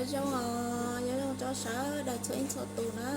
Nyob zoo, nyob zoo rau sawv daws txhua leej txhua tus na.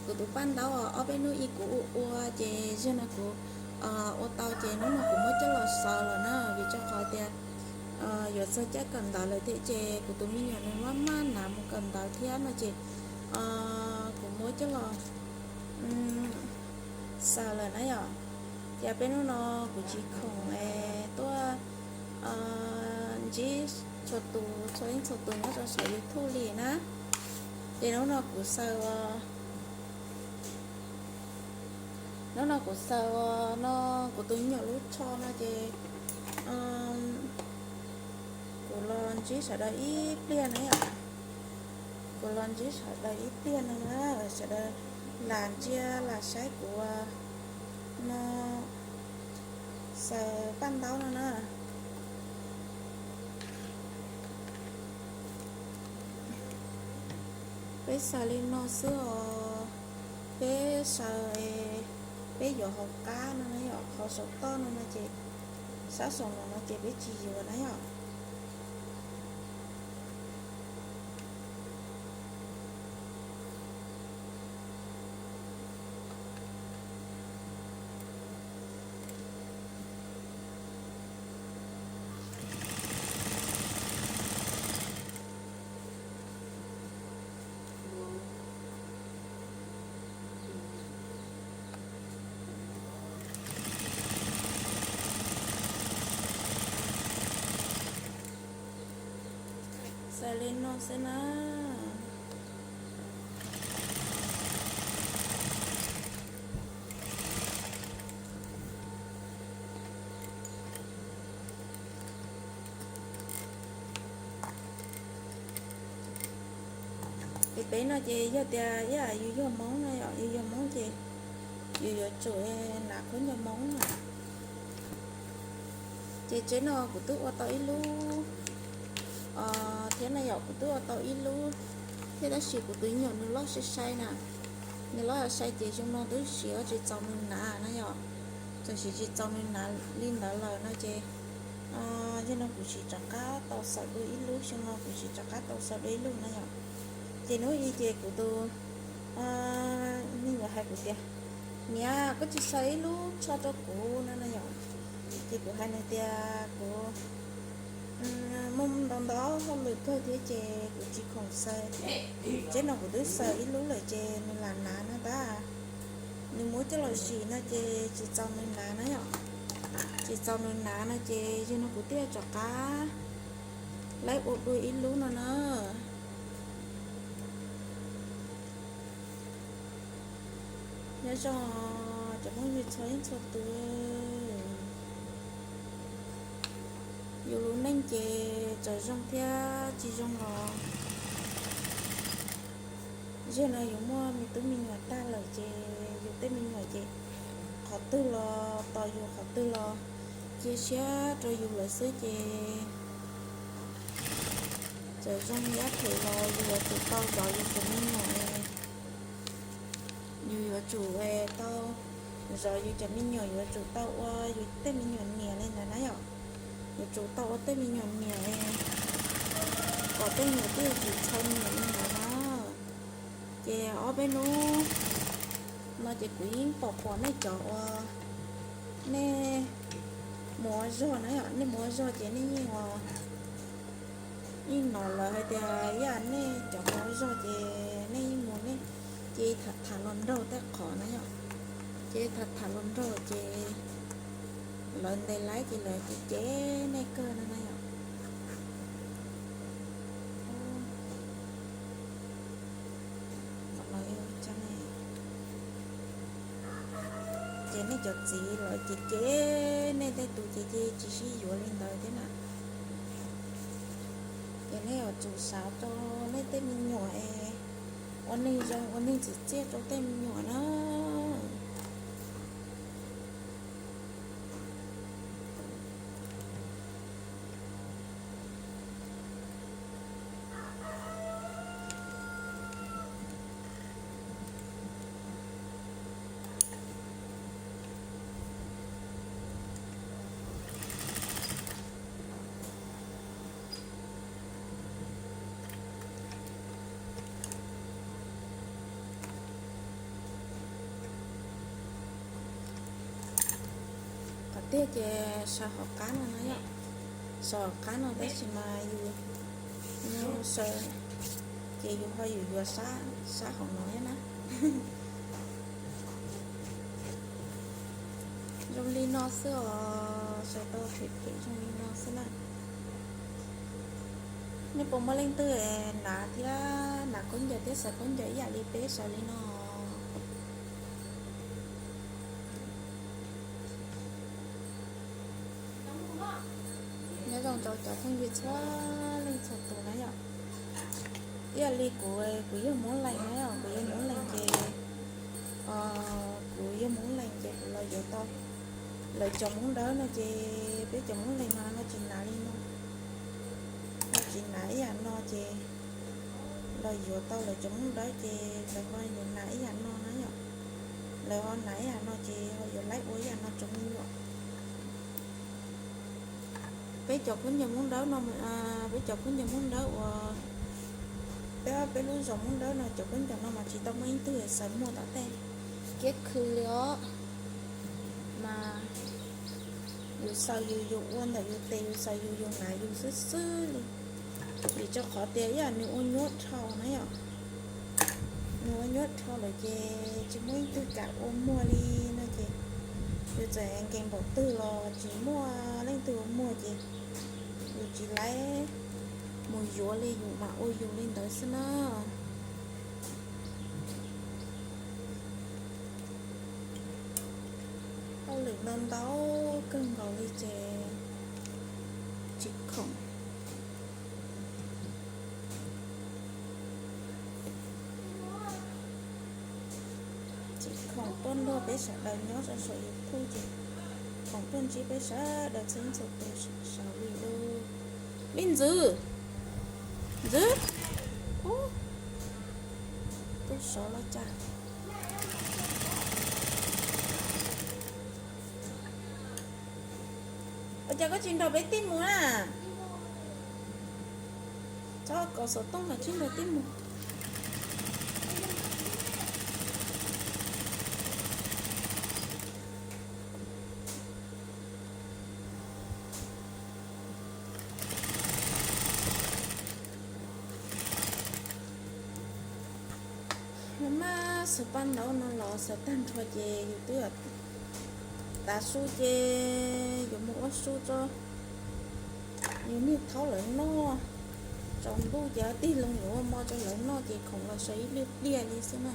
Kuv tus paj ntaub ob peb hnub ib kuv ua ua ces zaum no kuv ua tau ces hnub no kuv muab coj los xaws lawm na, vim rau qhov tias yuav txog caij kawm ntawv lawm thiab ces kuv tus me nyuam nws maj maj hnav mus kawm ntawv thiab no ces kuv muab coj los xaws lawm na yom. Ces peb hnub no kuv tsis khoom tuaj ntsib txhua tus, txhua leej txhua tus nyob rau saum YouTube li na. Ces hnub no kuv xaws, hnub no kuv xaws no kuv tus me nyuam lub tsho no ces kuv los ntsib sawv daws ib pliag na yom. Kuv los ntsib sawv daws ib pliag no na, sawv daws lam ntsia lam saib kuv no xaws paj ntaub no na. Peb xaws li no xwb os. Peb xaws, peb yuav hauv qab no na yom, qhov saum toj no no ces sab saum no no ces peb tsis yuav na yom. Xaws li no xwb na. Ces peb no ces yog tias ib yam yus yog Hmoob no yom, yus yog Hmoob ces yus yuav tsum hnav khaub ncaws Hmoob na. Ces tsev no kuv twb ua tau ib lub thiab na yom, kuv twb ua tau ib lub thiab tab sis kuv tus me nyuam nws loj sai sai na, nws loj sai sai ces xyoo no twb siv tsis txaus nws hnav na yom. Txawm siv tsis txaus nws hnav li ntawd lawm no ces zaum no kuv sim rov qab tau xaws dua ib lub, xyoo no kuv sim rov qab tau xaws dua ib lub na yom. Ces hnub i ces kuv tus me nyuam hais kuv tias, niam, koj tsis xaws ib lub tsho rau kuv no na yom. Ces kuv hais nws tias kuv muaj ntau ntau hauj lwm kawg thiab ces kuv tsis khoom xaws. Tsev no kuv twb xaws ib lub lawm ces nws lam hnav no tab, nws muab coj los sim no ces tsis txaus nws hnav na yom. Tsis txaus nws hnav no ces zaum no kuv thiaj rov qab laib ua dua ib lub no na. Nyob zoo cov phooj ywg txhua leej txhua tus, yus lub neej ces txawm zoo thiab tsis zoo los zaum no yus muaj me tub me nyuam tag lawm ces yus tej me nyuam ces qhov twg los tos yus, qhov twg los cia siab rau yus lawm xwb ces txawm zoo yam twg los yus yuav tsum tau zov yus cov me nyuam. Yus yuav tsum tau zov yus cov me nyuam, yuav tsum tau ua yus tej me nyuam niam li ntawd na yom. Yuav tsum tau ua tej me nyuam niam kom tej me nyuam thiaj tsis txhaw niam li ntawd na. Ces ob peb hnub no ces kuv yeej pom pom nej cov uas nej mus ua zog na yom, nej mus ua zog ces nej yeej ua, yeej hnov lawv hais tias yam nej cov mus ua zog ces nej yeej mus nej ces tham tham los nraug tej qhov na yom, ces tham tham los nraug ces lawv ntes laib ces lawv cem cem nej kawg no na yom. Ces nej cov txiv lawv cem cem nej tej tus ces ces tsis sib yuav li ntawd thiab na. Ces nej yuav tsum xav rau nej tej me nyuam es ua neeg zoo ua neeg tsim txiaj rau tej me nyuam na. Tiag ces sawv hauv qab no na yom. Sawv hauv qab no tab sis mas yus, yus sawv ces yus ho yuav yuav sab, sab hauv no thiab na. Zoo li no xwb os, sawv tau phem phem zoo li no xwb na. Nej puas muaj leej twg hnav thiab, hnav khaub ncaws thiab xaws khaub ncaws ib yam li peb sawv li no? Nyob zoo rau cov phooj ywg txhua leej txhua tus na yom. Ib yam li kuv, kuv yog Hmoob Lees na yom, kuv yog Hmoob Lees ces, kuv yog Hmoob Lees ces kuv los yuav tau lawv cov Hmoob Dawb no ces peb cov Hmoob Lees mas ho tsis hnav li no, ho tsis hnav ib yam no ces los yuav tau lawv cov Hmoob Dawb ces lawv ho yuav hnav ib yam no na yom. Lawv ho hnav ib yam no ces ho yuav laib ua ib yam no rau me nyuam. Peb cov khaub ncaws Hmoob Dawb no, peb cov khaub ncaws Hmoob Dawb uas peb, peb lub zos Hmoob Dawb no cov khaub ncaws no mas tsis tau muaj ib tug xaws muag tom tej kiab khw li os. Mas yus xaws yus, yus ua ntawm yus tes, yus xaws yus, yus hnav yus xwb xwb li. Vim rau qhov tias ib yam nws ua nyuaj dhau na yom. Nws ua nyuaj dhau lawm ces tsis muaj ib tug kam ua muag li no ces yus txawm nkees npaum twg los tsis muaj leej twg ua muag ces yus tsis laib mus yuav li, yus mam ua yus li ntawd xwb na. Hauj lwm ntau ntau kawg nkaus li ces tsis khoom, tsis khoom tuaj nrog peb sawv daws nyob rau saum YouTube ces khoom tuaj ntsib peb sawv daws txhua leej txhua tus saum video. Me ntxwv, ntxwv, ub, tuaj sov los cas? Ua cas koj tsis nrog peb tij mus na? Txhob kom xov tooj los tsis nrog tij mus. Los mas xaws paj ntaub no los xaws tag nrho ces yus twb tav su ces yuav mus ua su rau yus niag thaub lawv noj. Tsaus ntuj ces tig loo yuav ua hmo rau lawv noj ces khoom los sawv ib pliag pliag li xwb na.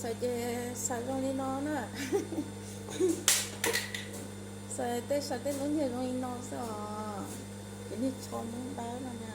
Xaws ces xaws zoo li no na. Xaws tej, xaws tej lub nyiag zoo li no xwb os. Ces niag tsho Hmoob dawb no na.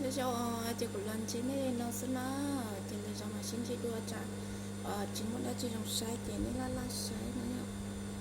Nyob zoo, ces kuv los ntsib nej li no xwb na, ces nyob zoo mas sib ntsib dua tsam tsis muaj dab tsi zoo saib ces nej laj laj saib na.